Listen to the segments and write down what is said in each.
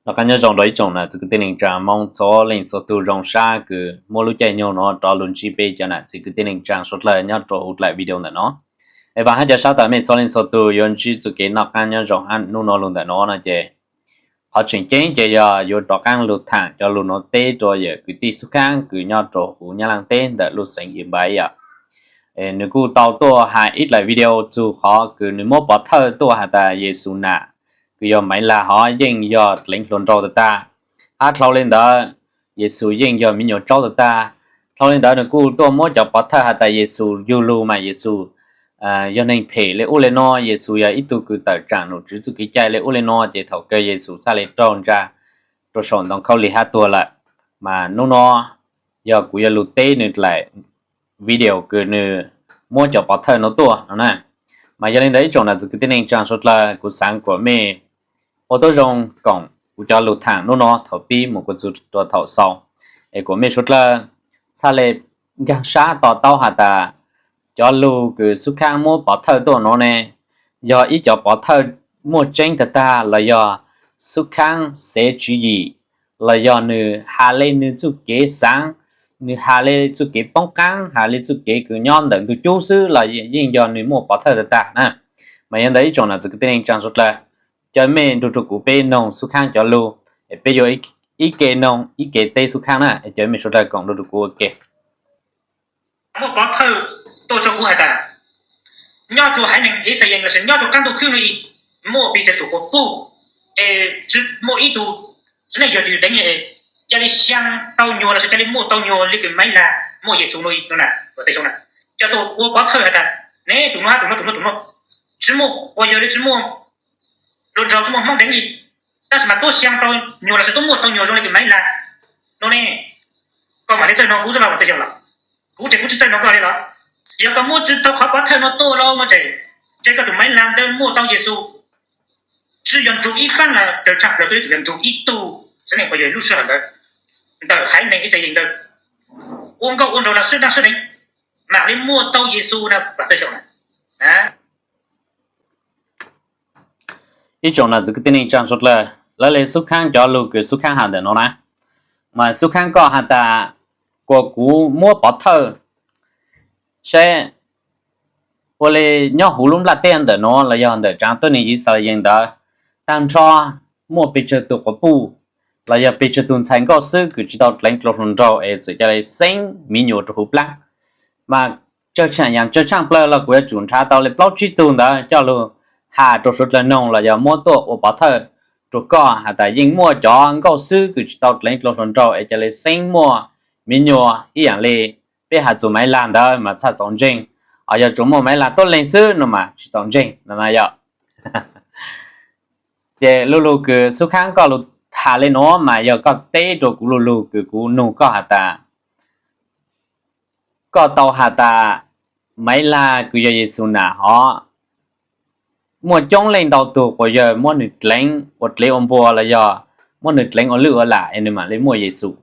Noj qab nyob zoo rau ib tsoom nam txiv kwv tij neej tsaa Moob txhua leej txhua tug, zoo sab kws muab lub caij nyoog nuav rov lug ntsib peb cov nam txiv kwv tij neej tsaa suav dlawg nyob rau huv dlaim video ntawm no. Es vaam hab ca sab tas mej txhua leej txhua tug yuav ntsib txuj kev noj qab nyob zoo hab hnub nuav lug ntawm no no ces qhov tseem ceeb ces yog yuav rov qaab lug thaam cov lug nuav teb rua yawm kwv tij xub khaab kws nyob rau huv Nyab Laaj teb ntawm lub xeev Yis Npaiv yom. Nws kuj tau tuaj has ib dlaim video txug qhov kws nws muab pov thawj tuaj has tas Yexus nam kws yog Maiv Lag hov yeej yog dleev hluas nraug tag tag, hab dlhau le ntawd Yexus yeej yog miv nyuas tsaub tag tag. Dlhau le ntawd nws kuj tuaj muab cov pov thawj has tas Yexus yug lug mas Yexus yog neeg phem le ub le nuav, Yexus yog ib tug kws tawm tsaam nom tswv txuj kev cai le ub le nuav, ces thaum kawg Yexus txhaj le raug ntsa rua saum ntoo khaub lig hab tuag lawm. Mas hnub nuav yog kuv yuav lug teb nws dlaim video kws nws muab cov pov thawj nuav tuaj no na. Mas yog le ntawd ib tsoom nam txiv kwv tij neej tsaa suav dlawg, kuv xaav kuas mej ua tuab zoo koom kuv cov lug thaam hnub nuav thaum pib mus kuas txug rua thaum xaus, es kuas mej suav dlawg txhaj le nkaag sab to taub has tas cov lug kws xub khaab muab pov thawj tuaj nuav ne yog ib cov pov thawj muaj tseeb tag tag los yog xub khaab xev tswv yim, los yog nws has le nws txuj kev xaav, nws has le txuj kev poob qaab, has le txuj kev kws nyob ntawm ntug cub xwb los yeej yog nws muaj pov thawj tag tag na. Mas yog ntawd ib tsoom nam txiv kwv tij neej tsaa suav dlawg, cov mej nrug rua kuv peb noog xub khaab cov lug, es peb yuav ib ke noog ib ke teb xub khaab na, es cov mej suav dlawg koom nrug rua kuv ua ke. Muaj pov thawj tuaj rua kuv has tas nyob rua haiv neeg Ixayees lossis nyob rua qaab ntuj khwb nuav muaj pes tsawg tug quas puj, es tsi muaj ib tug txiv neej yog tug deev, ca le xyaa tau nyuas lossis ca le muaj tau nyuas le kws Maiv Lag muaj Yexus nuav no na. Cov tug ua pov thawj has tas ne tus nuav hab tus nuav tus nuav tus nuav tsi muaj quas yawg le tsi muaj hluas nraug tsi muaj Hmoob deev le, tab sis mas tuab xyaa tau nyuas lossis tuab muaj tau nyuas zoo le kws Maiv Lag no ne. Koj mam le txawj noog kuv xwb los Vam Txwj Xyooj los? Kuv ces kuv tsi txawj noog koj le los? Yog koj muab tsi tau qhov pov thawj nuav tuaj los mas ces, ces koj tus Maiv Lag ntawd muaj tau Yexus tsi yog nrug ib faab los raws tshaaj plawg, koj yuav tsum yog nrug ib tug txiv neej quas yawg lub sij hawm ntawd ntawm haiv neeg Ixayees ntawd ua nkauj ua nraug los sib dlaab sib deev, mam le muaj tau Yexus na Vam Txwj Xyooj na. Ib tsoom nam txiv kwv tij neej tsaa suav dlawg, lawv le xub khaab cov lug kws xub khaab has ntawm no na, mas xub khaab koj has tas kuas kuv muab pov thawj saib ua le nyob huv lub nplaj teb ntawm no los yog ntawm tsaav tuab neeg Yixalayees ntawd, taag nrho muaj pes tsawg tug quas puj los yog pes tsawg tug ntxhais nkauj xwb kws tsi tau dleev dlua hluas nraug es txawm ca le xeeb miv nyuas rua huv plaab. Mas tsawg tshaaj, yaam tsawg tshaaj plawg los kuv yuav tsum nrhav tau le plaub tsib tug ntawd coj lug has rua suav dlawg noog los yog muab tuaj ua pov thawj rua koj has tas yeej muaj cov nkauj xwb kws tsi tau dleev dlua hluas nraug es ca le xeeb muaj miv nyuas ib yaam le peb has txug Maiv Lag ntawd mas txhaj txaus ntseeg, ho yog tsuas muaj Maiv Lag tuab leeg xwb no mas tsi txaus ntseeg no na yom. Ces lu lug kws xub khaab koj lug has le nuav mas yog koj teb rua kuv lu lug kws kuv nug koj has tas, koj tau has tas Maiv Lag kws yog Yexus nam hov muaj coob leej ntau tug quas yawg muab nws dleev ua dlev ua npua los yog muab nws dleev ua lwj ua lam es nws mam le muaj Yexus.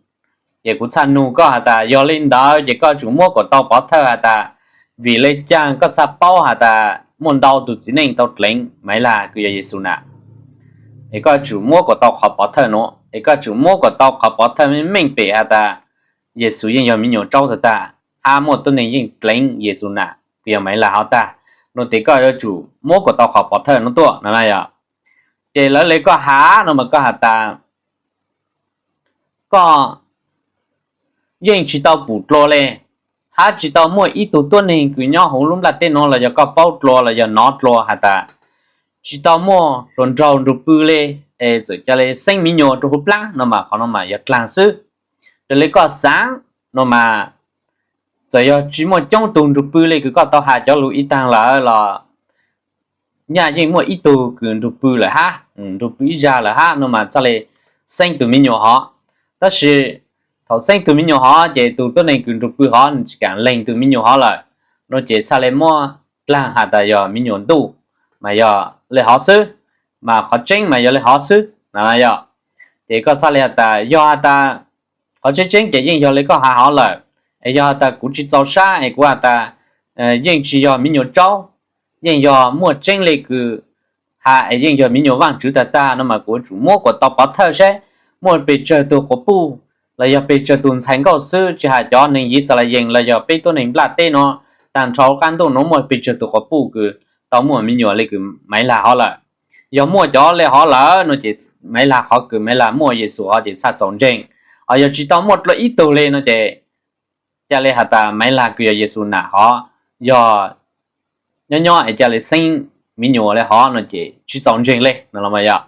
Ces kuv txhaj nug koj has tas yog le ntawd ces koj tsum muab kuas tau pov thawj has tas vim le caag koj txhaj paub has tas muaj ntau tug txiv neej tau dleev Maiv Lag kws yog Yexus nam. Es koj tsum muab kuas tau qhov pov thawj nuav, es koj tsum muab kuas tau qhov pov thawj meej meej pem has tas Yexus yeej yog miv nyuas tsaub tag tag, hab muaj tuab neeg yeej dleev Yexus nam kws yog Maiv Lag hov tag, no tes koj yuav tsum muab kuas tau qhov pov thawj nuav tuaj no na yom. Ces lawv le koj has no mas koj has tas koj yeej tsis tau pum dlua le, hab tsis tau muaj ib tug tuab neeg kws nyob huv lub nplaj teb nuav los yog koj paub dlua los yog nov dlua has tas tsis tau muaj hluas nraug nrug pw le, es txawm ca le xeeb miv nyuas rua huv plaab no mas qhov no mas yog dlaag xwb. Raws le koj xaav no mas txawm yog tsis muaj coob tug nrug pw le kws koj tau has cov lug ib taag lawm los nyaj yeej muaj ib tug kws nrug pw lawm hab, nrug pw ib zag lawm hab no mas txhaj le xeeb tug miv nyuas hov. Tab sis thaum xeeb tug miv nyuas hov ces tug tuab neeg kws nrug pw hov nws tsis kaam leeg tug miv nyuas hov lawm, no ces txhaj le muab dlaag has tas yog miv nyuas ntuj, mas yog le hov xwb, mas qhov tseeb mas yog le hov xwb no yom. Ces koj txhaj le has tas yog has tas qhov tseeb tseeb ces yeej yog le koj has hov lawm, es yog has tas kuv tsis txaus sab es kuv has tas yeej tsis yog miv nyuas tsaub, yeej yog muaj tseeb le kws ha es yeej yog me nyuam Vaajtswv tag tag no mas kuv yuav tsum muab kuas tau pov thawj saib muaj pes tsawg tug quas puj los yog pes tsawg tug ntxhais nkauj xwb, tsis has cov neeg Yixalayees los yog peb tuab neeg nplaj teb no, taag nrho qab ntuj nuav muaj pes tsawg tug quas puj kws tau muaj me nyuam le kws Maiv Lag hov lawm. Yog muaj cov le hov lawm no ces Maiv Lag qhov kws Maiv Lag muaj Yexus hov ces txhaj txaus ntseeg. Hos yog tsis tau muaj dlua ib tug le no ces ca le has tas Maiv Lag kws yog Yexus nam hov yog nyob nyob es ca le xeeb me nyuam le hov no ces tsis txaus ntseeg le no los mas yog.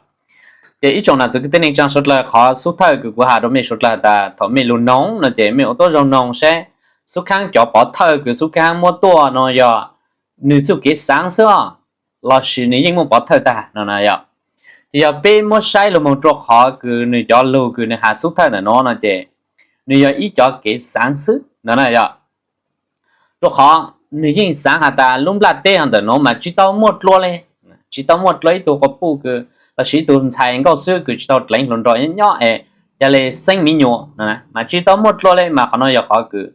Ces ib tsoom nam txiv kwv tij neej tsaa suav dlawg, qhov xub thawj kws kuv has rua mej suav dlawg has tas thaum mej lug noog no ces mej ua tuab zoo noog saib xub khaab cov pov thawj kws xub khaab muab tuaj no yog nwg txuj kev xaav xwb lossis nwg yeej muaj pov thawj tag no na yog. Ces yog peb muab saib lug moog rua qhov kws nwg cov lug kws nwg has xub thawj ntawm nuav no ces nwg yog ib cov kev xaav xwb no na yog. Rua qhov nwg yeej xaav has tas lub nplaj teb hov ntawm nuav mas tsis tau muaj dlua le, tsis tau muaj dlua ib tug quas puj kws lossis ib tug ntxhais nkauj xwb kws tsis tau dleev hluas nraug nyob nyob es ca le xeeb me nyuam no mas tsis tau muaj dlua le, mas qhov no yog qhov kws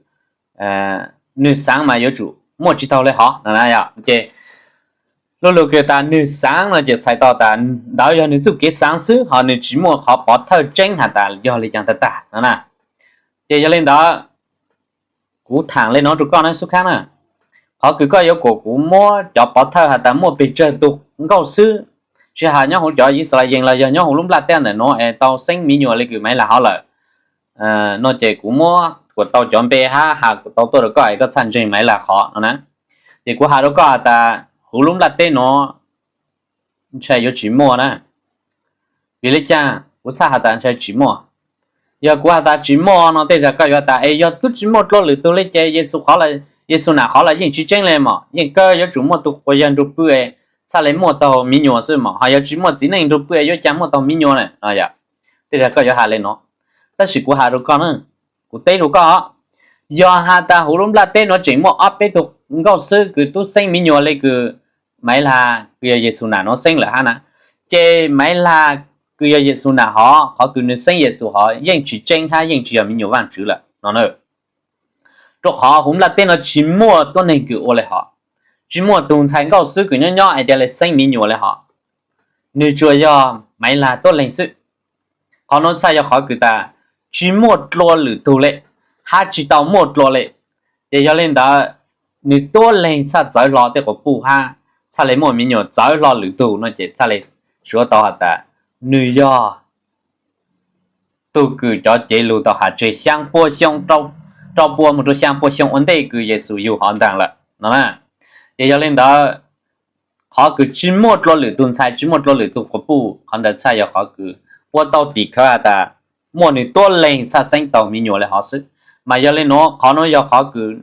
nwg xaav mas yuav tsum muaj tsis taug le hov no na yog. Ces lu lug kws tas nwg xaav no ces txhais tau tas ntawd yog nwg txuj kev xaav xwb, hos nwg tsis muaj qhov pov thawj tseeb has tas yog le caag tag tag no na. Ces yog le ntawd, kuv thaam le nuav rua koj na xub khaab na, qhov kws koj yuav kuas kuv muab cov pov thawj has tas muaj pes tsawg tug nkauj xwb, tsis has nyob huv cov Yixalayees los yog nyob huv lub nplaj teb ntawm nuav es tau xeeb me nyuam le kws Maiv Lag hov lawm no ces kuv muab kuas tau cov npe hab has kuas tau tuaj rua koj es koj txhaj ntseeg Maiv Lag qhov no na. Ces kuv has rua koj has tas huv lub nplaj teb nuav ntshai yuav tsis muaj na. Vim le caag kuv txhaj has tas ntshai tsis muaj? Yog kuv has tas tsis muaj no tej zag koj yuav has tas es yog tub tsis muaj dlua lwm tug le ces Yexus nam qhov los yeej tsis tseeb le mog, yeej kawg yuav tsum muaj tug quas yawg nrug pw es txhaj le muaj taug me nyuam xwb mog, hos yog tsis muaj txiv neej nrug pw es yuav caag muaj taug me nyuam na? Tej zag koj yuav has le nuav. Tab sis kuv has rua koj na, kuv teb rua koj, yog has tas huv lub nplaj teb nuav tseem muaj ob peb tug nkauj xwb kws tub xeeb me nyuam le kws Maiv Lag kws yog Yexus nam nuav xeeb lawm hab na, ces Maiv Lag kws yog Yexus nam hov, qhov kws nwg xeeb Yexus hov yeej tsis tseeb hab yeej tsis yog me nyuam Vaajtswv lawm no. Rua qhov huv nplaj teb nuav tsis muaj tuab neeg kws ua le hov, tsis muaj tug ntxhais nkauj xwb kws nyob nyob es ca le xeeb me nyuam le hov, nwg tsuas yog Maiv Lag tuab leeg xwb. Qhov nuav txhaj yog qhov kws tas tsis muaj dlua lwm tug le, hab tsis tau muaj dlua le. Ces yog le ntawd, nwg tuab leeg txhaj txawv hlo tej quas puj hab txhaj le muaj me nyuam txawv hlo lwm tug no ces txhaj le suav tau has tas nwg yog tug kws cov cev lug tau has tseg xyaa puab xyoo, rau puab moog rua xyaa puab xyoo ua ntej kws Yexus yug hov ntaag lawm no na. Ces yog le ntawd, qhov kws tsis muaj dlua lwm tug ntxhais tsis muaj dlua lwm tug quas puj, qhov ntawd txhaj yog qhov kws ua tau tim khawv has tas muaj nwg tuab leeg txhaj xeeb tau me nyuam le hov xwb. Mas yog le nuav qhov nuav yog qhov kws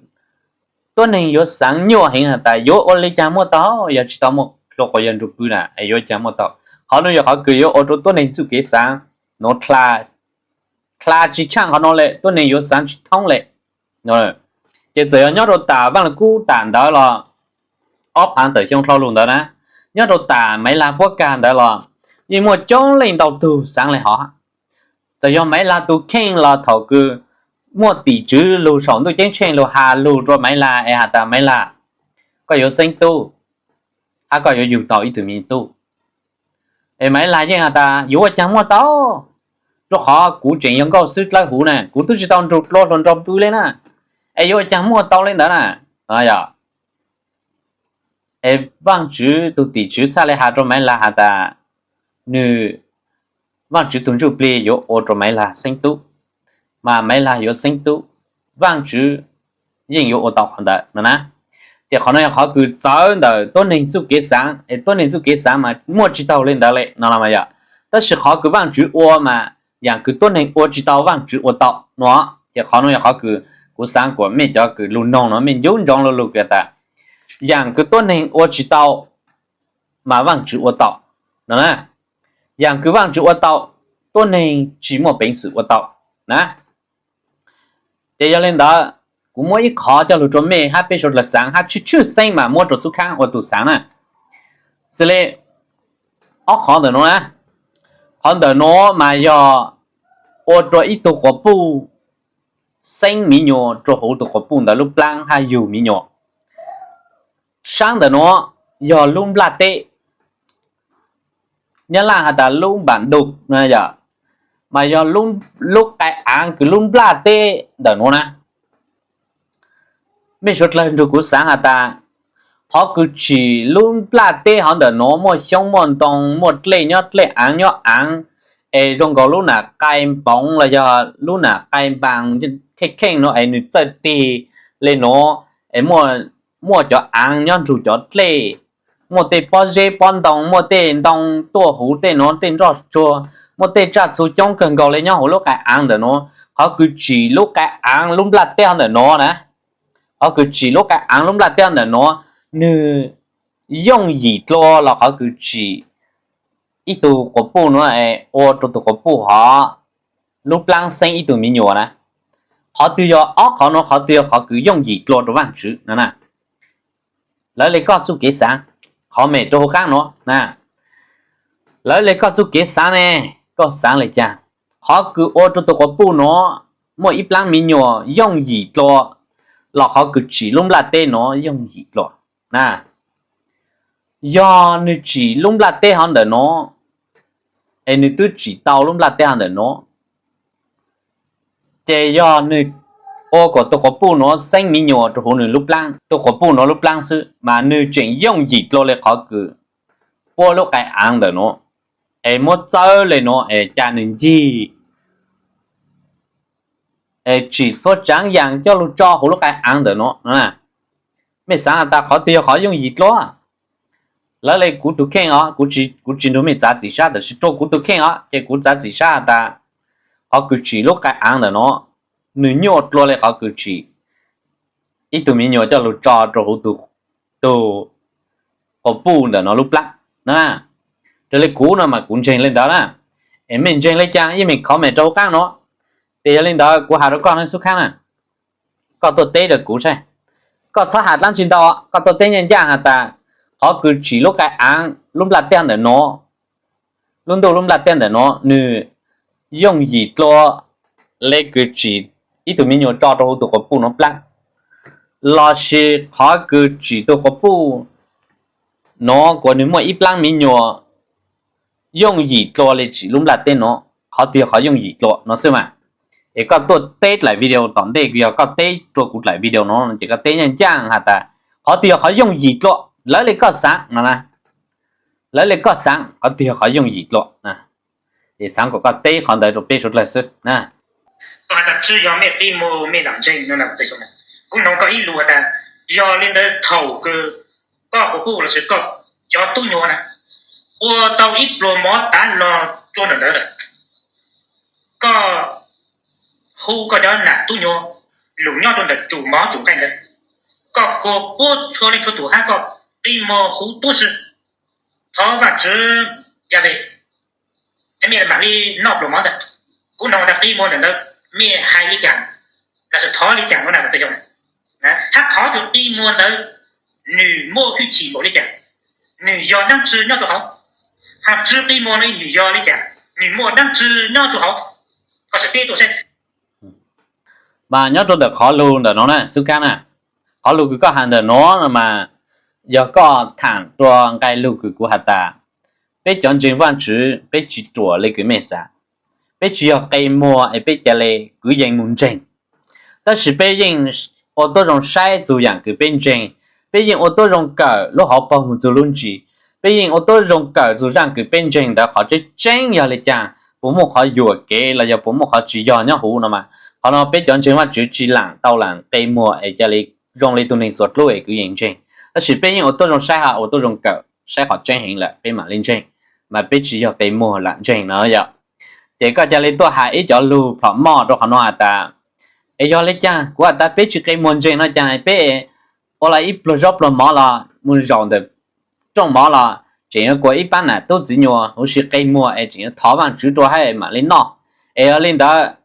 tuab neeg yuav xaav nyuaj heev has tas yuav ua le caag muaj taug, yog tsis tau muaj dlua quas yawg nrug pw na es yuav caag muaj taug. Qhov nuav yog qhov kws yuav ua rua tuab neeg txuj kev xaav nuav dlha tsis tshaaj qhov nuav le, tuab neeg yuav xaav tsis thoob le. Ces txawm yog nyob rua tas Vaaj Lug Kub tas ntawd los ob phaav tawm xyoo dlhau lug ntawd na, nyob rua tas Maiv Lag puab kag ntawd los yeej muaj coob leej ntau tug xaav le hov. Txawm yog Maiv Lag tug kheej los thaum kws muaj tim tswv lug saum ntuj ceeb tsheej lug has lug rua Maiv Lag es has tas Maiv Lag, koj yuav xeeb tub, hab koj yuav yug tau ib tug me tub. Es Maiv Lag yeej has tas yuav ua caag muaj tau, rua qhov kuv tseem yog nkauj xwb dlawb huv na, kuv tub tsis tau nrug dlua hluas nraug pw le na, es yuav ua caag muaj tau le ntawd na. Es Vaajtswv tug tim tswv txhaj le has rua Maiv Lag has tas nwg, Vaajtswv tug ntsuj plig yuav ua rua Maiv Lag xeeb tub, mas Maiv Lag yuav xeeb tub, Vaajtswv yeej yuav ua tau qhov ntawd no na. Ces qhov no yog qhov kws txawv ntawm tuab neeg txuj kev xaav, es tuab neeg txuj kev xaav mas muaj tsis taug le ntawd le no los mas yog. Tab sis qhov kws Vaajtswv ua mas yaam kws tuab neeg ua tsis tau Vaajtswv ua tau no. Ces qhov no yog qhov kws kuv xaav kuas mej cov kws lug noog no mej ncu ntsoov lu lug kws tas yaam kws tuab neeg ua tsis tau mas Vaajtswv ua tau no na. Yaam kws Vaajtswv ua tau, tuab neeg tsis muaj peev xwm ua tau na. Ces yog le ntawd, kuv muab ib qhov coj lug rua mej hab peb suav dlawg xaav hab tshwj tshwj xeeb mas muab rua xub khaab ua tug xaav na. Xws le ob qhov ntawm nuav na, qhov ntawm nuav mas yog ua rua ib tug quas puj xeeb miv nyuas rua huv tug quas puj ntawd lub plaab hab yug miv nyuas. Saab ntawm nuav yog lub nplaj teb, Nyab Laj has tas lub npam duk no yom, mas yog lub qai aav kws lub nplaj teb ntawm nuav na. Mej suav dlawg nrug kuv xaav has tas, qhov kws tsim lub nplaj teb hov ntawm nuav muaj xyoob muaj ntoo, muaj dlej nyob dlej, aav nyob aav, es zoo nkaus lub nam qai npoov los yog lub nam qai npaas kheej kheej nuav es nwg txawj tig le nuav, es muaj cov aav nyob nrug cov dlej, muaj tej pob zeb pob ntoo, muaj tej ntoo tuaj huv tej nuav, tej nroj tsuag, muaj tej tsaj txhu coob kawg nkaus le nyob huv lub qai aav ntawm nuav. Qhov kws tsim lub qai aav lub nplaj teb hov ntawm nuav na, qhov kws tsim lub qai aav lub nplaj teb hov ntawm nuav, nwg yooj yim dlua los qhov kws tsim ib tug quas puj nuav es ua rua tug quas puj hov lub plaab xeeb ib tug me nyuam na. Qhov twg yog ob qhov nuav, qhov twg yog qhov kws yooj yim dlua rua Vaajtswv no na? Lawv le koj txuj kev xaav, comment rua huv qaab nuav na. Lawv le koj txuj kev xaav ne, koj xaav le caag? Qhov kws ua rua tug quas puj nuav muaj ib plaab me nyuam yooj yim dlua los qhov kws tsim lub nplaj teb nuav yooj yim dlua na? Yog nwg tsim lub nplaj teb hov ntawm nuav, es nwg twb tsim tau lub nplaj teb hov ntawm nuav, ces yog nwg ua kom tug quas puj nuav xeeb me nyuam rua huv nwg lub plaab, tug quas puj nuav lub plaab xwb, mas nwg tseem yooj yim dlua le qhov kws puab lub qai aav ntawm nuav, es muab txawb le nuav es ca nwg ncig, es tsim txhua tsaav yaam coj lug tso huv lub qai aav ntawm nuav. Mej xaav has tas qhov twg yog qhov yooj yim dlua? Lawv le kuv tug kheej os, kuv tsis nrug mej txav txim sab, tab sis rua kuv tug kheej os ces kuv txav txim sab has tas qhov kws tsim lub qai aav ntawm nuav, nwg nyuaj dlua le qhov kws tsim ib tug me nyuam coj lug tso rua huv tug quas puj ntawm nuav lub plaab na. Raws le kuv no mas kuv ntseeg le ntawd na. Es mej ntseeg le caag yeej mej comment rua huv qaab nuav. Ces yog le ntawd kuv has rua koj na Xub Khaab na, koj tuaj teb rua kuv saib. Koj txhob has dlaab tsi ntau, koj tuaj teb ncaaj ncaaj has tas qhov kws tsim lub qai aav lub nplaj teb ntawm nuav, lub ntuj lub nplaj teb ntawm nuav, nwg yooj yim dlua le kws tsim ib tug me nyuam tso rua huv tug quas puj nuav plaab, lossis qhov kws tsim tug quas puj nuav kuas nwg muaj ib plaab me nyuam yooj yim dlua le tsim lub nplaj teb nuav, qhov twg yog qhov yooj yim dlua no xwb mas. Es koj tuaj teb dlaim video tom ntej, yog koj teb rua kuv dlaim video nuav ces koj teb ncaaj ncaaj has tas qhov twg yog qhov yooj yim dlua, lawv le koj xaav no na. Lawv le koj xaav qhov twg yog qhov yooj yim dlua, es xaav kom koj teb qhov ntawd rua peb suav dlawg xwb na. Koj has tas tsi yog mej qi muag mej lam ntseeg no na, kuv noog koj ib lus has tas, yog le ntawd thaum kws koj quas puj lossis koj cov tub nyuam na ua tau ib pluag mov tav no rua ntawm ntawd lawm, koj hu koj cov nam tub nyuam lug nyob rua ntawm tsum mov tsum nqaij ntawd, koj kuas puab txhua leej txhua tus hab koj qi muag huv tuab si, thov Vaajtswv Yahweh, mej mam li noj pluag mov ntawd. Kuv noog tas qi muag ntawm ntawd mej hais li cas, lossis thov li cas no na, hab qhov kws qi muag ntawd nwg muaj hwj chim npaum li cas, nwg yog dlaab tsi nyob rua hauv? Hab tsi qi muag le nwg yog li cas, nwg muaj dlaab tsi nyob rua hauv? Koj sim teb tuaj saib. Mas nyob rua ntawm qhov lug ntawm nuav na Xub Khaab na, qhov lug kws koj has ntawm nuav mas yog koj thaam rua nqai lug kws kuv has tas, peb cov ntseeg Vaajtswv peb tsi ruam le kws mej xaav. Peb tsi yog qe muag es peb ca le kwv yees moog ntseeg. Tab sis peb yeej ua tuab zoo saib txug yaam kws peb ntseeg, peb yeej ua tuab zoo kawm lub hauv paug moog txug lub ntsis, peb yeej ua tuab zoo kawm txug zaaj kws peb ntseeg ntawd qhov tseeb tseeb yog le caag, puas muaj qhov yuam kev los yog puas muaj qhov tsi yog nyob huv no mas. Qhov no peb cov ntseeg Vaajtswv tsi laam tau laam qe muag es ca le zoo le tug neeg xuas dlub es kwv yees ntseeg. Tab sis peb yeej ua tuab zoo saib hab ua tuab zoo kawm saib qhov tseeb heev lawm peb maam le ntseeg, mas peb tsi yog qe muag laam ntseeg no yom. Ces koj ca le tuaj has ib cov lug plhom moj rua qhov no has tas, es yog le caag kuv has tas peb tsi qe muag ntseeg no caag peb ua le ib pluag zaub pluag mov los moog zaum ntawm rooj mov los tseem yuav kuas ib paab nam tub txiv nyuas huv si qe muag es tseem yuav thov Vaajtswv rua hab maam le noj. Es yog le ntawd,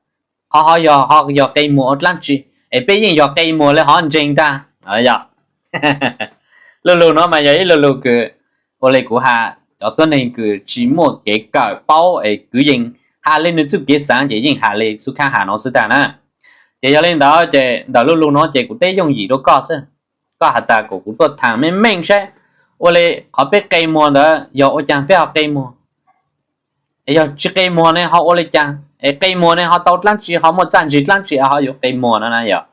qhov hov yog ho yog qe muag ua dlaab tsi? Es peb yeej yog qe muag le hov ntseeg ntag yom. Lu lug nuav mas yog ib lu lug kws ua le kuv has, cov tuab neeg kws tsi muaj kev kawm paub es kwv yees has le nwg txuj kev xaav ces yeej has le Xub Khaab has no xwb tag na. Ces yog le ntawd ces ntawm lu lug nuav ces kuv teb yooj yim rua koj xwb. Koj has tas kom kuv tuaj thaam meej meej saib, ua le qhov peb qe muag ntawd yog ua caag peb ho qe muag? Es yog tsis qe muag ne ho ua li cas? Es qe muag ne ho tau dlaab tsi, ho muaj txaj ntsig dlaab tsi ho yuav qe muag no na yom?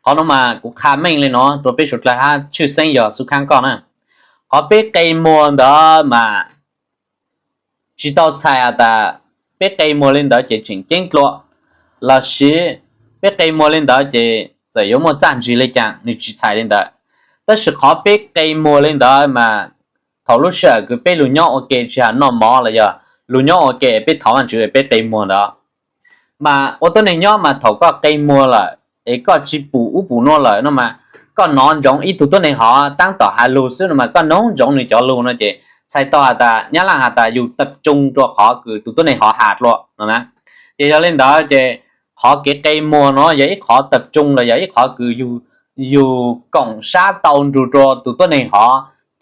Qhov no mas kuv qha meej li no rua peb suav dlawg hab tshwj xeeb yog xub khaab koj na. Qhov peb qe muag ntawd mas tsis tau txhais has tas peb qe muag li ntawd ces tseem ceeb dlua, lossis peb qe muag li ntawd ces txawm yuav muaj txaj ntsig li cas, nws tsis txhais li ntawd. Tab sis qhov peb qe muag li ntawd mas thaum lub sij hawm kws peb lug nyob ua ke tsis has noj mov los yog lug nyob ua ke peb thov Vaajtswv peb qe muag ntawd. Mas ua tuab neeg nyob mas thaum koj qe muag lawm es koj tsis pum ub pum nuav lawm no mas koj nov ntsoov ib tug tuab neeg hov taab tom has lug xwb no mas koj noog ntsoov nws cov lug no ces txhais tau has tas nyab laj has tas yug tab tsoog rua qhov kws tug tuab neeg hov has dlua no na. Ces yog li ntawd ces qhov kev qe muag no yog ib qhov tab tsoog los yog ib qhov kws yug koom sab tau nrug rua tug tuab neeg hov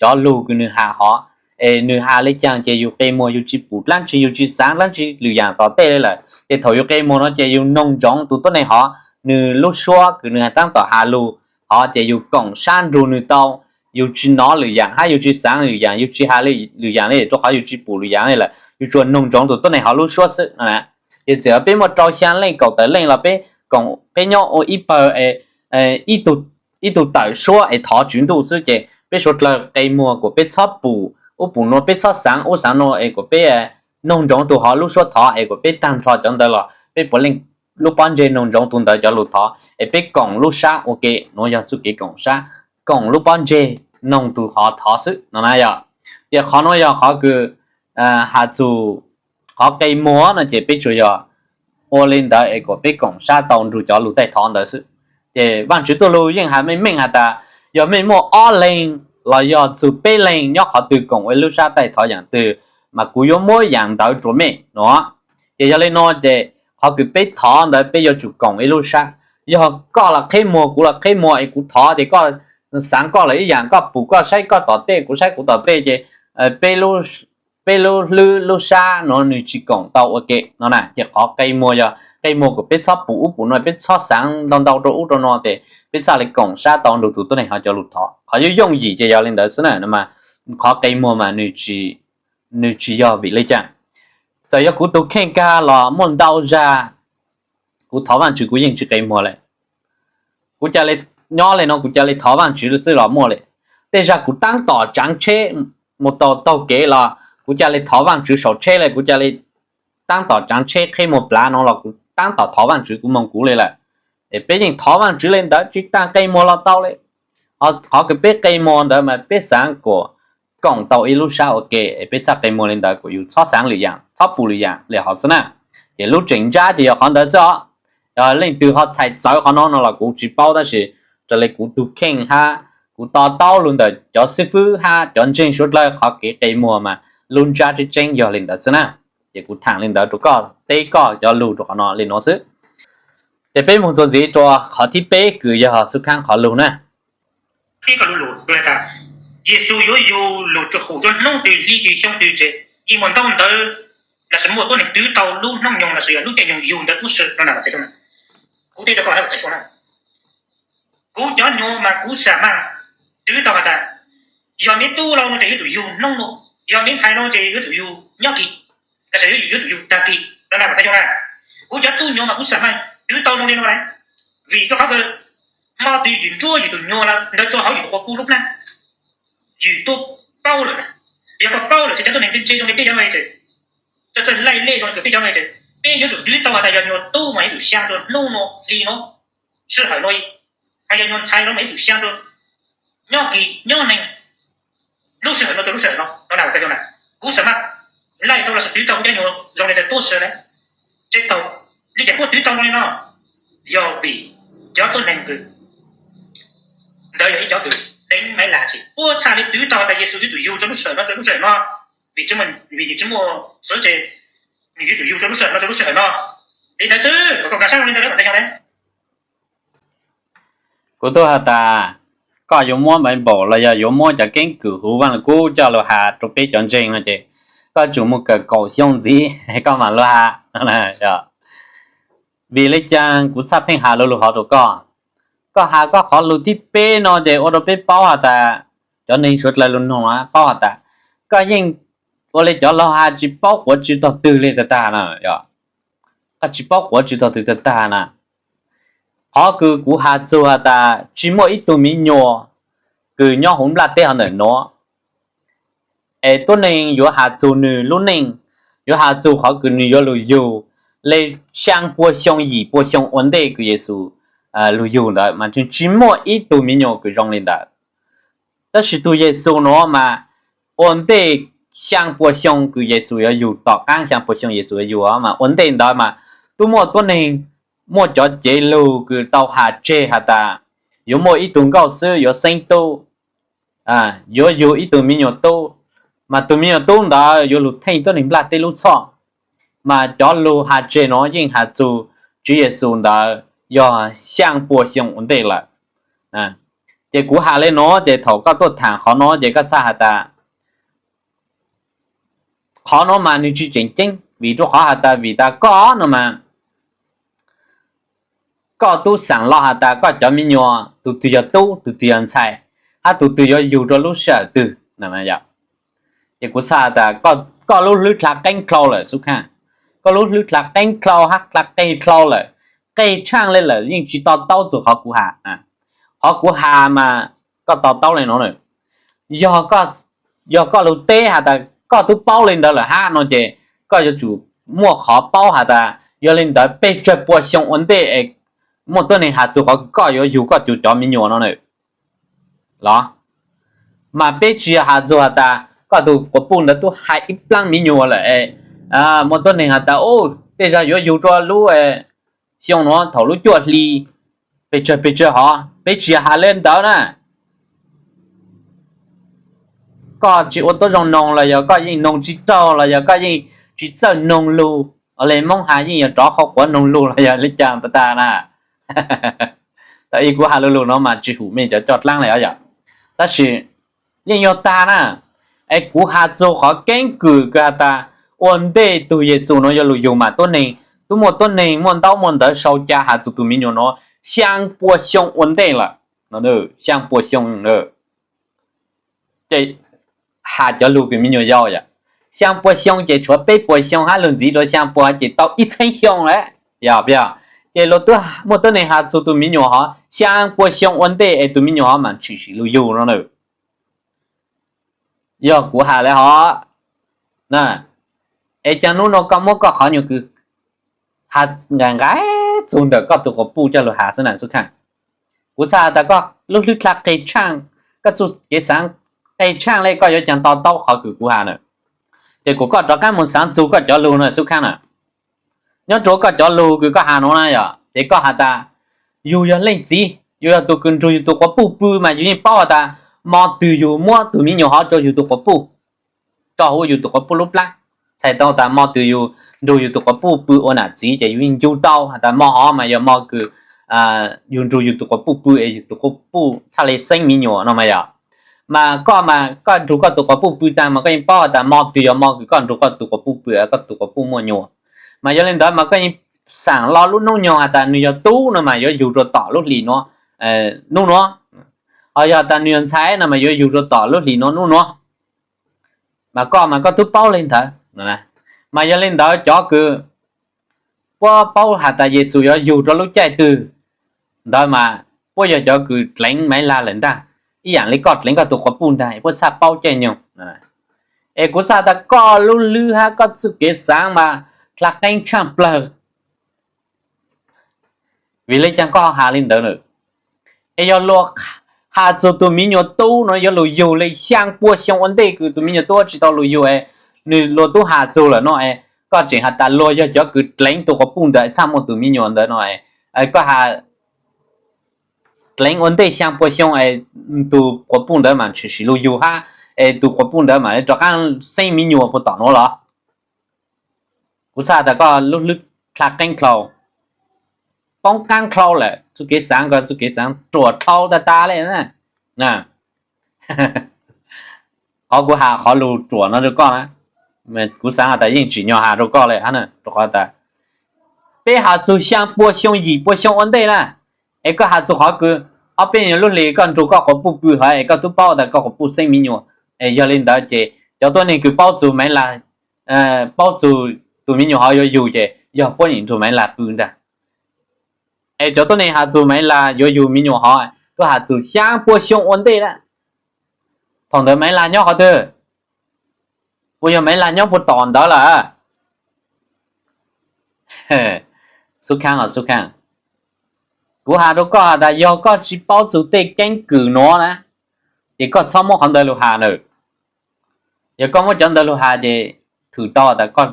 cov lug kws nws has hov. Es nws has li cas ces yug qe muag, yug tsis pum dlaab tsi, yug tsis xaav dlaab tsi lwm yaam tom tej li lawm. Ces thaum yug qe muag no ces yug noog ntsoov tug tuab neeg hov nws lub suab kws nws taab tom has lug hov ces yug koom sab nrug nws tau. Yug tsis nov lwm yaam hab yug tsis xaav lwm yaam, yug tsis has lwm yaam li rua qhov yug tsis pum lwm yaam li lawm, yug tsuas noog ntsoov tug tuab neeg hov lub suab xwb no. Ces txawm peb muaj rau xyaa leej kaum tawm leej los peb koom peb nyob ua ib pawg ib tug tawm suab es thov Tswv Ntuj xwb ces peb suav dlawg qe muag kuas peb txhob pum ub pum nuav, peb txhob xaav ub xaav nuav es kuas peb noog ntsoov tug hov lub suab thov es kuas peb taag nrho cov ntawd los peb puav leej lub pob ntseg noog ntsoov tug ntawd cov lug thov es peb koom lub sab ua ke. Nuav yog txuj kev koom sab, koom lub pob ntseg noog tug hov thov xwb no na yog. Ces qhov nuav yog qhov kws has txug qhov qe muag no ces peb tsuas yog ua li ntawd es kuas peb koom sab tau nrug cov lug taij thov ntawd xwb. Ces Vaajtswv txuj lug yeej has meej meej has tas yog mej muaj ob leeg los yog txug peb leeg nyob qhov twg koom ua ib lub sab taij thov yaam twg mas kuv yuav muab yaam ntawd rua mej no. Ces yog li no ces qhov kws peb thov ntawd peb yuav tsum koom ib lub sab. Yog koj los qheb muag kuv los qheb muag es kuv thov ces koj xaav koj los ib yaam, koj pum koj saib koj tom tej, kuv saib kuv tom tej ces peb lub hlwb lub sab nuav nws tsis koom tau ua ke no na. Ces qhov qe muag yog qe muag kuas peb txhob pum ub pum nuav, peb txhob xaav ntau ntau rua ub rua no ces peb txhaj li koom sab tau nrug tug tuab neeg hov cov lug thov. Qhov yooj yooj yim ces yog li ntawd xwb na. Qhov qe muag mas nws tsis yog vim le caag. Txawm yog kuv tug kheej kag los muaj ntau zag kuv thov Vaajtswv kuv yeej tsis qe muag le. Kuv ca le nyob le no kuv ca le thov Vaajtswv xwb los muaj le. Tej zag kuv taab tom tsaav tsheb mus tau taug kev los kuv ca le thov Vaajtswv saum tsheb le, kuv ca le taab tom tsaav tsheb qheb muag plav no los kuv taab tom thov Vaajtswv kuv moog kuv le lawm. Es peb yeej thov Vaajtswv le ntawd tsis taag qe muag los tau le. Qhov kws peb qe muag ntawd mas peb xaav kuas koom tau ib lub sab ua ke es peb txhaj qe muag le ntawd kuas yug txhob xaav lwm yaam txhob pum lwm yaam le hov xwb na. Ces lub tseem ntsab ces yog qhov ntawd xwb os. Yog leej twg ho txhais txawv qhov no no los kuv tsis paub tab sis raws le kuv tug kheej hab kuv to taub lug ntawm cov xib fwb hab cov ntseeg suav dlawg qhov kev qe muag mas lub ntsab tseeb tseeb yog le ntawd xwb na. Ces kuv thaam le ntawd rua koj teb koj cov lug rua qhov no le nuav xwb. Ces peb moog txuas ntxiv rua qhov thib peb kws yog xub khaab qhov lug na. Peb koj lug lug has tas Yexus yuav yug lug tsuas hum tsuas hnub twg hli twg xyoo twg ces yeej muaj ntaub ntawv lossis muaj tuab neeg twv tau lub hnub nyoog lossis yog lub caij nyoog yug ntawd tub si no na. Kuv teb rua koj na, kuv cov nyuas mas kuv xam mas twv tau has tas yog meb tub lauj no ces yuav tsum yug hnub no, yog meb ntxhais lauj ces yuav tsum yug nyob kis, lossis yuav tsum yug taag kis no na. Kuv cov tub nyuas mas kuv xam mas twv tau zoo li no na. Vim rua qhov kws hmo twg ywm nruab ywm tus nyuas lawm ntawd rua hauv ywm tus quas puj lub plab, ywm tuaj paub lawm na. Yog koj paub lawm ces cov tuab neeg ntse zoo li peb cov no ces, txawj laij lej zoo li kws peb cov no ces peb yuav tsum twv tau has tas yog nyuas tub mas yuav tsum xyaa rua hnub no hli no sij hawm no, hos yog nyuas ntxhais no mas yuav tsum xyaa rua nyob kis nyob neeg lub sij hawm no rua lub sij hawm no no na. Kuv xam mas laij tau lossis twv tau kuv cov nyuas zoo li ntawd tub si na. Teb taug li cas puab twv tau zoo li no, yog vim cov tuab neeg kws ntawd yog ib cov kws deev maiv lag ces puab txhaj li twv tau tas Yexus yuav tsum yug rua lub sij hawm no rua lub sij hawm no, vim tsis muaj, vim nws tsis muaj xwv ces nws yuav tsum yug rua lub sij hawm no rua lub sij hawm no. Li ntawd xwb, kom koj nkag siab zoo li ntawd lawm mas tag yog na. Kuv tub has tas koj yuav muab Bible los yog yuav muab cov keeb kwm huv Vaaj Lug Kub coj lug has rua peb cov ntseeg no ces koj tsum mus kawm kaum xyoo ntxiv koj mam lug has. Vim le caag kuv txhaj pheej has lug lug hov rua koj? Koj has koj qhov lug thib peb no ces ua rua peb paub has tas, cov neeg suav dlawg lug noog paub has tas koj yeej ua li cov laug has tsis paub quav tsi tog twg li tag tag na, koj tsis paub quav tsi tog twg tag tag na. Qhov kws kuv has txug has tas tsis muaj ib tug miv nyuas kws nyob huv nplaj teb hov ntawm nuav es tuab neeg yuav has txug nwg lub neej, yuav has txug qhov kws nwg yuav lug yug le xyaa pua xyoo yim pua xyoo ua ntej kws Yexus lug yug ntawd mas tsis muaj ib tug miv nyuas kws zoo li ntawd. Tab sis tug Yexus nuav mas ua ntej xyaa pua xyoo kws Yexus yuav yug, tom qaab xyaa pua xyoo Yexus yuav yug mas ua ntej ntawd mas tub muaj tuab neeg muaj cov cev lug kws tau has tseg has tas yuav muaj ib tug nkauj xwb yuav xeeb tub, yuav yug ib tug miv nyuas tub, mas tug miv nyuas tub ntawd yuav lug theej tuab neeg nplaj teb lub txhoj. Mas cov lug has tseg nuav yeej has txug Tswv Yexus ntawd yog xyaa pua xyoo ua ntej lawm. Ces kuv has le nuav ces thaum koj tuaj thaam qhov nuav ces koj txhaj has tas qhov nuav mas nwg tsis tseem ceeb, vim rua qhov has tas vim tas koj no mas koj tub xaam lo has tas koj cov miv nyuas tug twg yog tub tug twg yog ntxhais, hab tug twg yuav yug rua lub sij hawm twg. Ces kuv txhaj has tas koj lub hlwb dlha qeeb dlhau lawm xub khaaj, koj lub hlwb dlha qeeb dlhau hab dlha qeg dlhau lawm, qeg tshaaj le lawm yeej tsis to taub txug qhov kuv has. Qhov kuv has mas koj to taub le nuav, yog koj lug teb has tas koj tub paub le ntawd lawm hab no ces koj yuav tsum muaj qhov paub has tas yog le ntawd peb tsawg pua xyoo ua ntej es muaj tuab neeg has txug qhov kws koj yuav yug koj cov miv nyuas no na los? Mas peb tsis has txug has tas koj tug quas puj ntawd tub hais ib plaab miv nyuas lawm es muaj tuab neeg has tas tej zag yuav yug rua lub xyoo nuav thaum lub cuaj hli, pes tsawg pes tsawg hov, peb tsis has le ntawd na. Koj tsis ua tuab zoo noog los yog koj yeej noog tsis raug los yog koj yeej tsis txawj noog lug, le Moob has yeej yog rov qhov quav noog lug los yog le caag tag tag na. Tau ib kuv has lug lug no mas tsis hum mej cov coj dlaab le yom. Tab sis yeej yog tag na, es kuv has txug qhov keeb kwm kws has tas ua ntej tug Yexus nuav yuav lug yug mas tuab neeg, tub muaj tuab neeg muaj ntaub muaj ntawv sau ca has txug tug miv nyuas nuav xyaa pua xyoo ua ntej lawm, xyaa pua xyoo. Ces has cov lug kws miv nyuas yau yom, xyaa pua xyoo ces tshuav peb puas xyoo hab lug ntxiv rua xyaa pua ces tau ib txheeb xyoo lawm, yog puas yog? Ces luag tub muaj tuab neeg has txug tug miv nyuas hov xyaa pua xyoo ua ntej es tug miv nyuas hov mas tshwm sim lug yug no na. Yog kuv has le hov, es caag nub nuav koj muab koj qhov nyuas kws has nqaim nqaim txug ntawm koj tug quas puj coj lug has xwb na xub khaaj. Kuv txhaj has tas koj lub hlwb dlha qeg tshaaj, koj txuj kev xaav qeg tshaaj le koj yuav caag to taub qhov kws kuv has na. Ces kuas koj rov qaab moog xaav txug koj cov lug na xub khaaj na. Nyob rua koj cov lug kws koj has nuav na yog ces koj has tas yug yog leej txiv, yug yog tug kws nrug yug tug quas puj pw mas yug yeej paub has tas mo twg yug muab tug miv nyuas hov rua yug tug quas puj, rua huv yug tug quas puj lub plab. Txhais tau tas mo twg yug nrug yug tug quas puj pw ua nam txiv ces yug yeej ncu tau has tas mo hov mas yog mo kws yug nrug yug tug quas puj pw es yug tug quas puj txhaj le xeeb miv nyuas no mas yog. Mas koj mas koj nrug koj tug quas puj pw taag mas koj yeej paub has tas mo twg yog mo kws koj nrug koj tug quas puj pw, koj tug quas puj muaj nyuas. Mas yog le ntawd mas koj yeej xaam lo lub nub nyoog has tas nwg yog tub no mas yuav yug rua tom lub hlis nuav, nub nuav. Ho yog has tas nwg yog ntxhais no mas yuav yug rua tom lub hlis nuav nub nuav. Mas koj mas koj tub paub le ntawd. Mas yog le ntawd cov kws puab paub has tas Yexus yuav yug rua lub caij twg ntawd mas puab yog cov kws dleev Maiv Lag lawm ntag, ib yaam le koj dleev koj tug quas puj ntag puab txhaj paub caij nyoog. Es kuv txhaj tas koj lub hlwb hab koj txuj kev xaav mas dlha qeeb tshaaj plawg. Vim le caag koj has le ntawd na? Es yog luag has txug tug miv nyuas tub no yuav lug yug le xyaa pua xyoo ua ntej kws tug miv nyuas tub tsis tau lug yug es nwg luag tub has txug lawm no es koj tseem has tas luag yog cov kws dleev tug quas puj ntawd txhaj muaj tug miv nyuas ntawd no es koj has dleev ua ntej xyaa pua xyoo es tug quas puj ntawd mas tshwm sim lug yug hab es tug quas puj ntawd mas rov qaab xeeb miv nyuas puag tom nuav los? Kuv txhaj tas koj lub hlwb dlha qeeb dlhau, poob qaab dlhau lawm, txuj kev xaav ko txuj kev xaav ruam dlhau tag tag le na. Qhov kuv has qhov lug ruam no rua koj na, kuv xaav has tas yeej tsim nyog has rua koj le hab na, rua qhov tas peb has txug xyaa pua xyoo yim pua xyoo ua ntej na, es koj has txug qhov kws ob peb nyuag lub hlis koj nrug koj quas puj pw hov es koj tub paub tas koj quas puj xeeb miv nyuas, es yog le ntawd ces Cov tuab neeg kws paub txug Maiv Laj, paub txug tus me nyuam hov yuav yug ces yog puab nyim nrug Maiv Laj pw ntag. Es cov tuab neeg has txug Maiv Laj yuav yug me nyuam hov, tuaj has txug xyaa puas xyoo ua ntej lawm. Thaum ntawd Maiv Laj nyob qhov twg? Puas yog Maiv Laj nyob puag tom ntawd lawm? Xub Khaab, Xub Khaab, kuv has rau koj has tas yog koj tsi paub txug tej keeb kwm nuav na, ces koj txhob muab qhov ntawd lug has nawb. Yog koj muab cov ntawd lug has ces thwm tau tas koj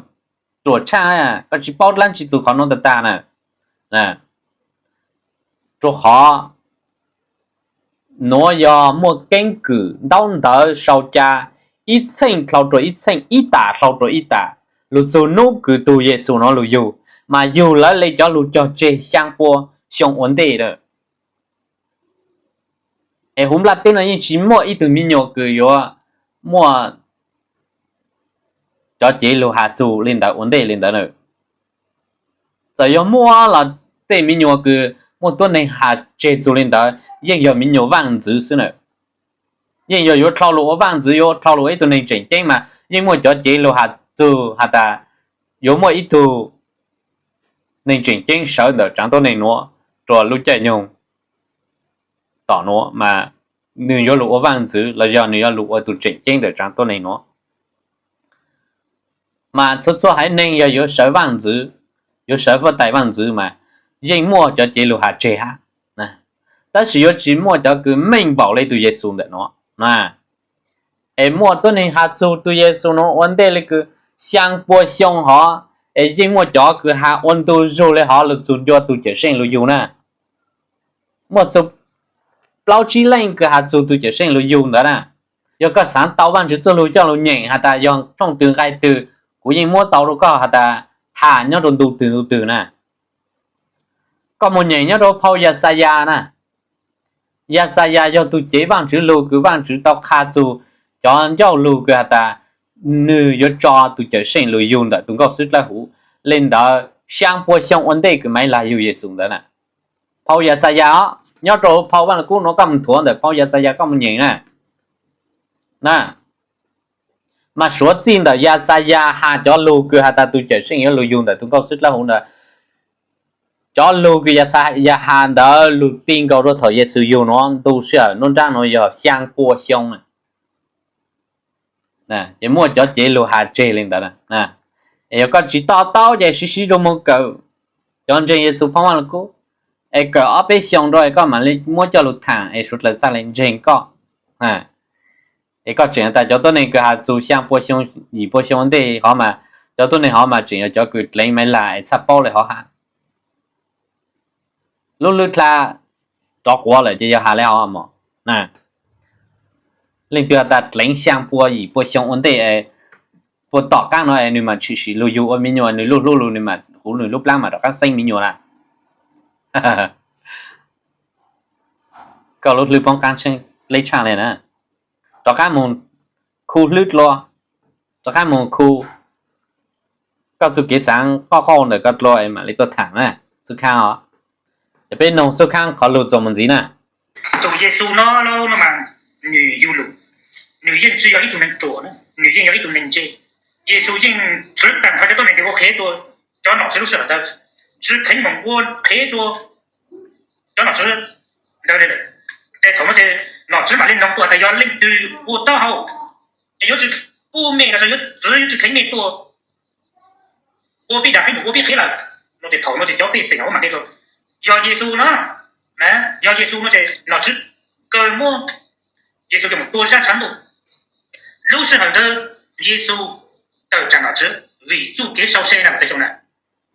ruam tshaaj, koj tsi paub dlaab tsi txug qhov nuav tag tag na. Rua qhov nuav yog muaj keeb kwm ntaub ntawv sau ca ib txheej dlhau rua ib txheej, ib tam dlhau rua ib tam, lug txug nub kws tug Yexus nuav lug yug, mas yug lawv le cov lug cog tseg xyaa pua xyoo ua ntej lawm. Es huv nplaj teb nuav yeej tsi muaj ib tug me nyuam kws yuav muaj cov cev lug has txug le ntawd ua ntej le ntawd na. Txawm yog muaj los tej me nyuam kws muaj tuab neeg has tseg txug le ntawd yeej yog me nyuam vaaj ntxwv xwb na. Yeej yog yuav dlhau lug ua vaaj ntxwv, yuav dlhau lug ua ib tug neeg tseem ceeb mas yeej muaj cov cev lug has txug has tas yuav muaj ib tug neeg tseem ceeb sawv ntawm tsaav tuab neeg nuav rua lub caij nyoog tom nuav mas nwg yuav lug ua vaaj ntxwv los yog nwg yuav lug ua tug tseem ceeb ntawm tsaav tuab neeg nuav. Mas txhua txhua haiv neeg yog yuav sawv vaaj ntxwv, yuav sawv huab tais vaaj ntxwv mas yeej muaj cov cev lug has tseg hab, tab sis yuav tsi muaj cov kws meej npaum le tug Yexus ntawm nuav. Es muaj tuab neeg has txug tug Yexus nuav ua ntej le kws xyaa pua xyoo hov, es yeej muaj cov kws has ua ntu zug le hov lug txug ncua tug Cawm Seej lug yug na. Muaj txug plaub tsib leej kws has txug tug Cawm Seej lug yug ntawd na. Yog koj xaav tau Vaajtswv txuj lug coj lug nyeem has tas yog thooj twg nqai twg, kuv yeej muab tau rua koj has tas has nyob rua ntu twg ntu twg na. Koj moog nyeem nyob rua phau Yaxayas na. Yaxayas yog tug cev Vaajtswv lug kws Vaajtswv tau qha txug cov ncauj lug kws has tas nwg yuav tso tug Cawm Seej lug yug ntawm tug nkauj xwb dlawb huv le ntawd xyaa pua xyoo ua ntej kws Maiv Laj yug Yexus ntawd na. Phau Yaxayas os, nyob rua phau Vaaj Lug Kub nuav koj moog thuav ntawm phau Yaxayas koj moog nyeem na. Mas suav txij ntawm Yaxayas has cov lug kws has tas tug Cawm Seej yuav lug yug ntawm tug nkauj xwb dlawb huv ntawd, cov lug kws Yaxayas has ntawd lug ti nkaus rua thaum Yexus yug nuav ntu sij hawm nruab nraab nuav yog xyaa pua xyoo. Ces muaj cov cev lug has tseg le ntawd. Es yog koj tsi to taub ces sib sib zug moog kawm cov ntseeg Yexus phau Vaaj Lug Kub, es kawm ob peb xyoo rua es koj maam le muab coj lug thaam es suav dlawg txhaj le ntseeg koj. Es koj tseem tas cov tuab neeg kws has txug xyaa pua xyoo, yim pua xyoo ua ntej hov mas, cov tuab neeg hov mas tseem yog cov kws dleev Maiv Laj es txhaj paub le hov has. Lub hlwb dlha rov quav lawm ces yog has le hov mog. Leej twg has tas dleev xyaa pua yim pua xyoo ua ntej, puag tom qaab nuav es nwg maam tshwm sim lug yug ua me nyuam, nwg lub hlub lug, nwg maam huv nwg lub plaab maam rov qaab xeeb me nyuam na. Koj lub hlwb poob qaab tsheeb dleb tshaaj le na. Rov qaab moog khu hlwb dlua, rov qaab moog khu koj txuj kev xaav qoj qauj ntawm koj dlua es maam le tuaj thaam na. Xub Khaab os, ces peb noog Xub Khaab qhov lug txuas moog ntxiv na. Tus Yexus no mas, nwg yug lug, nwg yeej tsi yog ib tug neeg ruam, nwg yeej yog ib tug neeg ntse. Yexus yeej txwv taag nrho cov tuab neeg kws ua qhev rua cov nom tswv lub sij hawm ntawd, tsi kheev moog ua qhev rua cov nom tswv ntawd. Ces thaum no ces nom tswv maam le noog tuaj tas yog leej twg ua taub hau, ces yuav tsi pub mej los yuav txwv, yuav tsi kheev mej tuaj ua peb dag peb num ua peb qhev lawm no. Ces thaum no ces cov pej xeem hov maam le tuaj, yog Yexus no, yog Yexus no ces nom tswv kawg muab Yexus coj moog tua zab tshav ntuj. Lub sij hawm ntawd Yexus tawm tsaam nom tswv vim txuj kev sau se na mas tag xyoo na.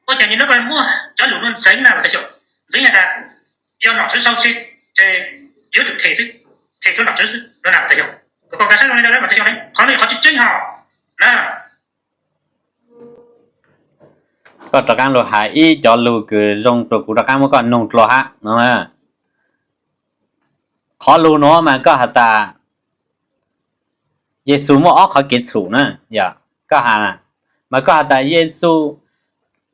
Ua cas nub muaj cov lug nuav ntxeev na mas tag xyoo, ntxeev has tas yog nom tswv sau se ces yuav tsum them xwb, them tsua nom tswv xwb no na mas tag xyoo. Kuv koom kas sab zoo le ntawd mas tag xyoo, qhov no yog qhov tsi tseeb hos na. Koj rov qaab lug has ib cov lug kws zoo rua kuv rov qaab muab koj noog dlua hab no. Qhov lug nuav mas koj has tas Yexus muaj ob qhov kev txhum na, yog koj has, mas koj has tas Yexus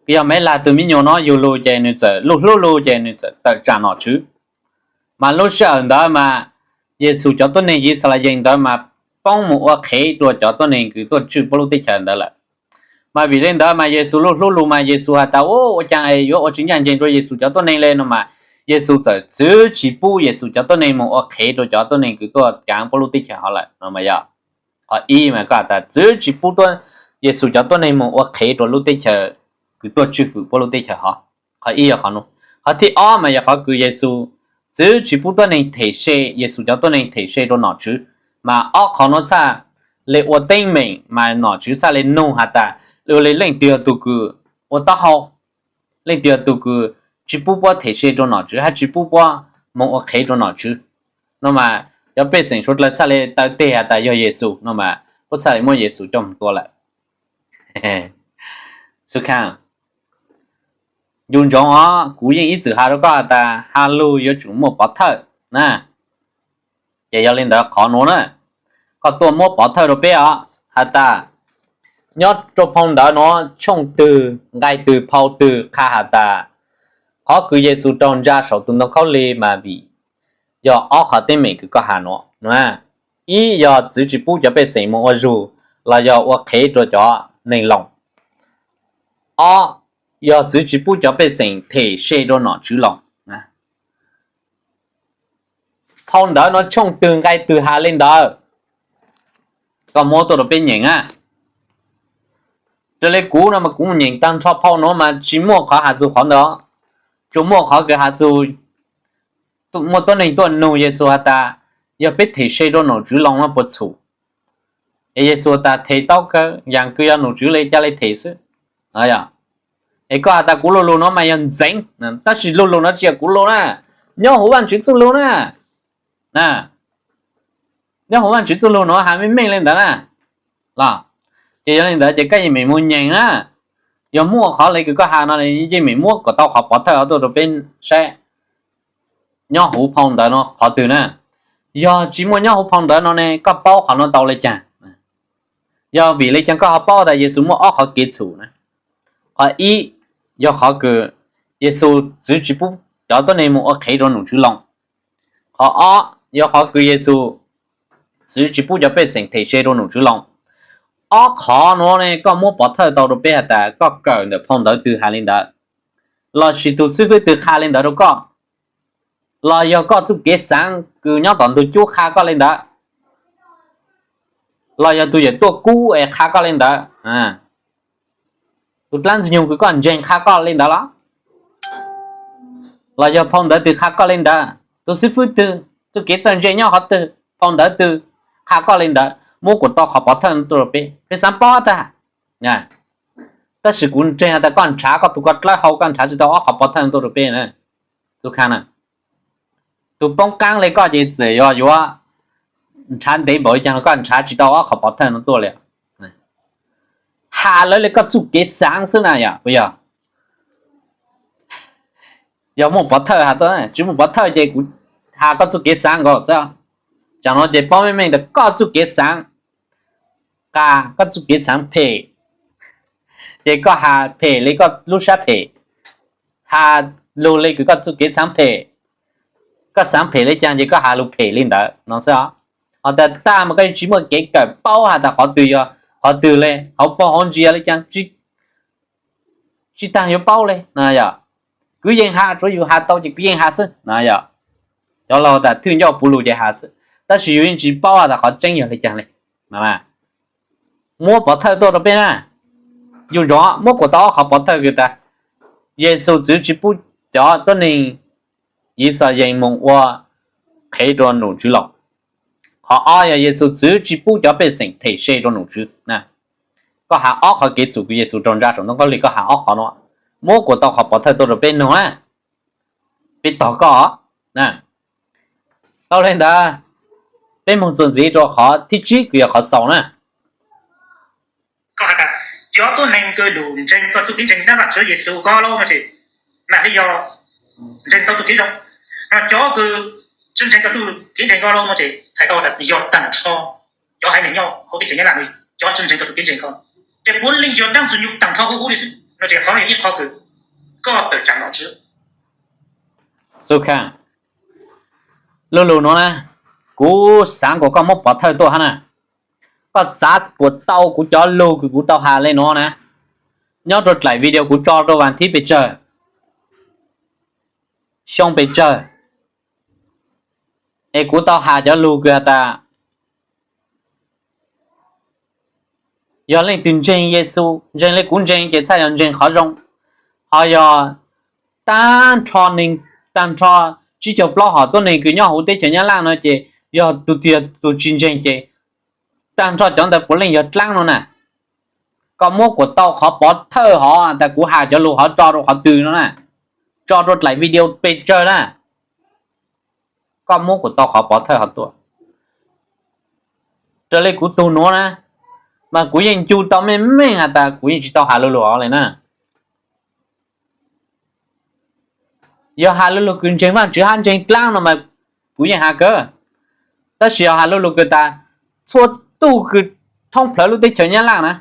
yog Maiv Laj tug me nyuam no yug lug ces nwg txawm lub hlub lug ces nwg txawm tawm tsaam nom tswv. Mas lub sij hawm ntawd mas Yexus cov tuab neeg Yixalayees ntawd mas poob mus ua qhev rau cov tuab neeg kws tuaj tswj puab lub teb chaws ntawd lawm. Mas vim le ntawd mas Yexus lub hlub lug mas Yexus has tas, ua cas yuav ua tsis ncaj ncees rau Yexus cov tuab neeg le no mas, Yexus txawm txwv tsis pub Yexus cov tuab neeg mus ua qhev rau cov tuab neeg kws tuaj kaav puab lub teb chaws hov lawm no mas yog. Qhov ib mas koj has tas txwv tsis pub Yexus cov tuab neeg mus ua qhev rau lub teb chaws kws tuaj tswj hwm puab lub teb chaws hov. Qhov ib yog qhov no. Qhov thib ob mas yog qhov kws Yexus txwv tsis pub tuab neeg them se, Yexus cov tuab neeg them se rau nom tswv. Mas ob qhov no txhaj le ua teeb meem mas nom tswv txhaj le nug has tas, ua le leej twg yog tug kws ua taub hau, leej twg yog tug kws tsis pub puab them se rau nom tswv hab tsis pub puab mus ua qhev rau nom tswv no mas, cov pej xeem suav dlawg txhaj le taw teg has tas yog Yexus no mas, puab txhaj le muab Yexus coj mus tua lawm. Xub Khaj, ncu ntsoov os, kuv yeej ib txwm has rua koj has tas ha lug yuav tsum muaj pov thawj na. Ces yog le ntawd qhov nuav na, koj tuaj muab pov thawj rua peb os, has tas nyob rua phau ntawv nuav tshooj twg nqai twg phau twg qha has tas qhov kws Yexus raug ntsa saum tus ntoo khaub lig mas vim yog ob qhov teeb meem kws koj has nuav. Ib yog txwv tsis pub cov pej xeem mus ua zug los yog ua qhev rua cov neeg Loos. Ob yog txwv tsis pub cov pej xeem them se rua nom tswv Loos. Phau ntawv nuav tshooj twg nqai twg has le ntawd, koj muab tuaj rua peb nyeem na. Raws le kuv no mas kuv mus nyeem tag nrho phau nuav mas tsis muaj qhov has txug qhov ntawd, tsuas muaj qhov kws has txug muaj tuab neeg tuaj nug Yexus has tas, yog peb them se rua nom tswv Loos no puas txhum? Es Yexus has tas them tau kawg, yaam kws yog nom tswv le ca le them xwb. Es koj has tas kuv lu lug nuav mas yog ntxeev, tab sis lu lug nuav tsis yog kuv lug na, nyob huv Vaajtswv txuj lug na. Nyob huv Vaajtswv txuj lug nuav has meej meej le ntawd na. Los, ces yog le ntawd ces koj yeej meem mus nyeem na. Yog muaj qhov le kws koj has no yeej meem muab kuas tau qhov pov thawj tuaj rua peb saib. Nyob huv phau ntawv no qhov twg na? Yog tsis muaj nyob huv phau ntawv no ne koj paub qhov no tau le caag? Yog vim le caag koj ho paub tas Yexus muaj ob qhov kev txhum na? Qhov ib yog qhov kws Yexus txwv tsis pub cov tuab neeg mus ua qhev rua nom tswv Loos. Qhov ob yog qhov kws Yexus txwv tsis pub cov pej xeem them se rua nom tswv Loos. Ob qhov nuav ne koj muab pov thawj tau rua peb has tas koj kawm ntawm phau ntawv twg has le ntawd, lossis tus xib fwb twg qha le ntawd rua koj, los yog koj txuj kev xaav kws nyob tom ntug cub qha koj le ntawd, los yog tus yawm tuaj kub es qha koj le ntawd, tus dlaab Ntxwg Nyoog kws koj ntseeg qha koj le ntawd los, los yog phau ntawv twg qha koj le ntawd, tus xib fwb twg, txuj kev txawj ntse nyob qhov twg, phau ntawv twg qha koj le ntawd, muab kuas tau qhov pov thawj tuaj rua peb, peb xaav paub tag. Tab sis kuv ntseeg has tas koj nrhav koj tug ko dlawb hau koj nrhav tsis tau ob qhov pov thawj tuaj rua peb na. Xub Khaj na, tus poob qaab le koj ces txawm yog yuav nrhav ntev npaum le caag los koj nrhav tsis tau ob qhov pov thawj no tuaj le. Has lawv le koj txuj kev xaav xwb na yom, puas yog? Yog muaj pov thawj has tuaj, tsis muaj pov thawj ces kuv has koj txuj kev xaav nkaus xwb. Tsam no ces paub meej meej tas koj txuj kev xaav qas, koj txuj kev xaav phem, ces koj has phem le koj lub sab phem, has lug le kws koj txuj kev xaav phem, koj xaav phem le caag ces koj has lug phem le ntawd no xwb os. Ho tas tag mas koj tsis muaj kev kawm paub has tas qhov twg yog qhov twg le, hauv paug hauv ntsis le caag, tsis taag yuav paub le no yom. Kwv yees has, tsuav yus has tau ces kwv yees has xwb no yom. Cov laug tas thwj ncauj puv lug ces has xwb, tab sis yus yeej tsis paub has tas qhov tseeb yog le caag le. Muab pov thawj tuaj rau peb na. Yus ntsoov muab kuas tau ob qhov pov thawj kws tas Yexus txwv tsis pub cov tuab neeg Yixalayees moog ua qhev rua nom tswv Loos. Qhov ob yog Yexus txwv tsis pub cov pej xeem them se rua nom tswv. Koj has ob qhov kev txhum kws Yexus raug ntsa saum ntoo khaub lig, koj has ob qhov no, muab kuas tau qhov pov thawj tuaj rau peb noog na, peb tog koj. Tau le ntawd, peb moog txuas ntxiv rua qhov thib tsib kws yog qhov xaus na. Koj has tas cov tuab neeg kws lug ntseeg koj txuj kev ntseeg nab Vaajtswv Yexus ko lawm no ces mam li yog ntseeg tau txuj kev zoo. Ho cov kws tsi ntseeg koj txuj kev ntseeg ko lawm no ces txhais tau tas yog taag nrho cov haiv neeg nyob hauv teb chaws Nyab Laj no, cov tsi ntseeg koj txuj kev ntseeg ko, ces puav leej yog dlaab Ntxwg Nyoog taag nrho huv huv le xwb no ces qhov no yog ib qhov kws koj tawm tsaam nom tswv. Xub Khaj, lu lug nuav na, kuv xaav kuas koj muab pov thawj tuaj hab na. Koj txav kuas tau kuv cov lug kws kuv tau has le nuav na, nyob rua dlaim video kuv tso rua vas thib pes tsawg, xyoo pes tsawg, es kuv tau has cov lug kws has tas, yog leej twg ntseeg Yexus ntseeg le kuv ntseeg ces txhaj yog ntseeg qhov zoo. Ho yog tag nrho neeg, tag nrho tsib caug plaub hom tuab neeg kws nyob huv teb chaws Nyab Laj no ces yog tus twg yog tus tsis ntseeg ces tag nrho cov ntawd puav leej yog dlaab no na. Koj muab kuas tau qhov pov thawj hov tas kuv has cov lug hov tso rua qhov twg no na, tso rua dlaim video pes tsawg na, koj muab kuas tau qhov pov thawj hov tuaj. Raws le kuv tug nuav na, mas kuv yeej ncu tau meej meej has tas kuv yeej tsis tau has lu lug hov le na. Yog has lu lug kws ntseeg Vaajtswv hab ntseeg dlaab no mas kuv yeej has kawg, tab sis yog has lu lug kws tas txhua tug kws thoob plawg lub teb chaws Nyab Laj na,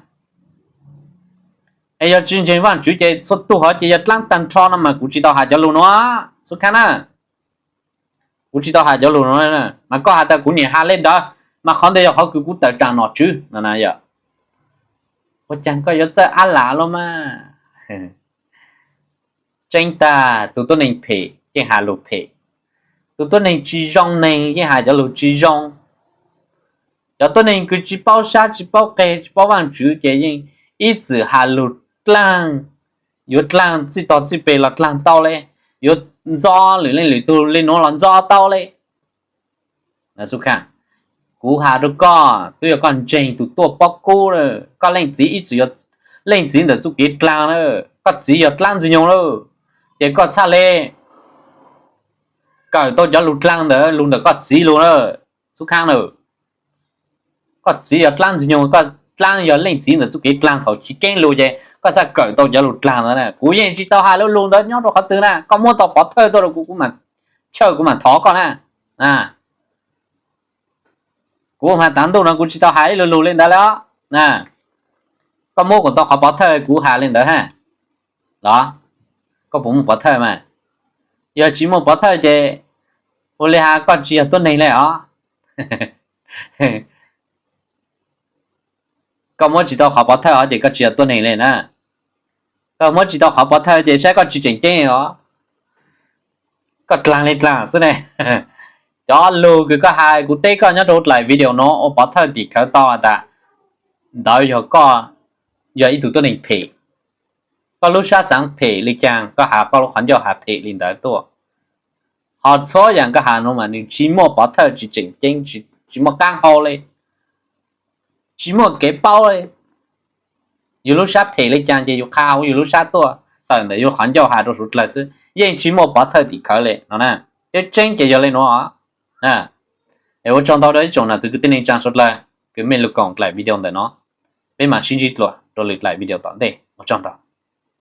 es yog tsis ntseeg Vaajtswv ces txhua tug hov ces yog dlaab tag nrho no mas kuv tsis tau has cov lug nuav xub khaab na. Kuv tsis tau has cov lug nuav, mas koj has tas kuv nyam has le ntawd, mas qhov ntawd yog qhov kws kuv tawm tsaam nom tswv no na. Yog ua caag koj yuav txawj ab lam lug mas? Tseeb tag, tus tuab neeg phem yeej has lug phem, tus tuab neeg tsis zoo neeg yeej has cov lug tsis zoo. Cov tuab neeg kws tsis paub sab tsis paub qeg tsis paub Vaajtswv ces yeej ib txwm has lug dlaag, yuav dlaag txij tog txij peg los dlaag tau le, yuav ntxo lwm leej lwm tug le nuav los ntxo tau le. Kuv has rua koj, twb yog koj ntseeg tus tuaj pob kub, koj leej txiv ib txwm yog leej txiv ntawm txuj kev dlaag na, koj txiv yog dlaab ntxwg nyoog lawm, ces koj txhaj le kawm tau cov lug dlaag ntawd lug ntawm koj txiv lug na, xub khaab na. Koj txiv yog dlaab ntxwg nyoog, koj dlaab yog leej txiv ntawm txuj kev dlaag thaum chiv keeb lug ces koj txhaj kawm tau cov lug dlaag ntawd na. Kuv yeej tsis tau has lu lug ntawd nyob rua qhov twg na, koj muab tau pov thawj tuaj rua kuv, kuv mam chawj kuv mam thov koj na. Kuv has tav ntuj no kuv tsis tau has ib lu lug le ntawd le os. Koj muab kuas tau qhov pov thawj kuv has le ntawd hab los? Koj puas muaj pov thawj mas? Yog tsis muaj pov thawj ces ua le has koj tsis yog tuab neeg le os. Koj muab tsis tau qhov pov thawj hov ces koj tsis yog tuab neeg le na. Koj muab tsis tau qhov pov thawj ces saib koj tsis tseem ceeb os. Koj dlaag le dlaag xwb ne. Cov lug kws koj has kuv teb koj nyob rau dlaim video nuav ua pov thawj tim khawv tau has tas ntawd yog koj yog ib tug tuab neeg phem. Koj lub sab xaav phem le caag koj has koj lub qhov ncauj has phem le ntawd tuaj. Ho txhua yaam koj has nuav mas nws tsis muaj pov thawj, tsis tseem ceeb, tsis muaj qaab hau le, tsis muaj kev paub le. Yug lub sab phem le caag ces yug qha huv yug lub sab tuaj, tawm ntawm yug qhov ncauj has rau suav dlawg xwb, yeej tsis muaj pov thawj tim khawv le no na. Tseeb tseeb ces yog le nuav. Es ua tsaug ntau rau ib tsoom nam txiv kwv tij neej tsaa suav dlawg kws mej lug koom dlaim video ntawm no. Peb mam sib ntsib dlua rua lwm dlaim video tom ntej, ua tsaug ntau.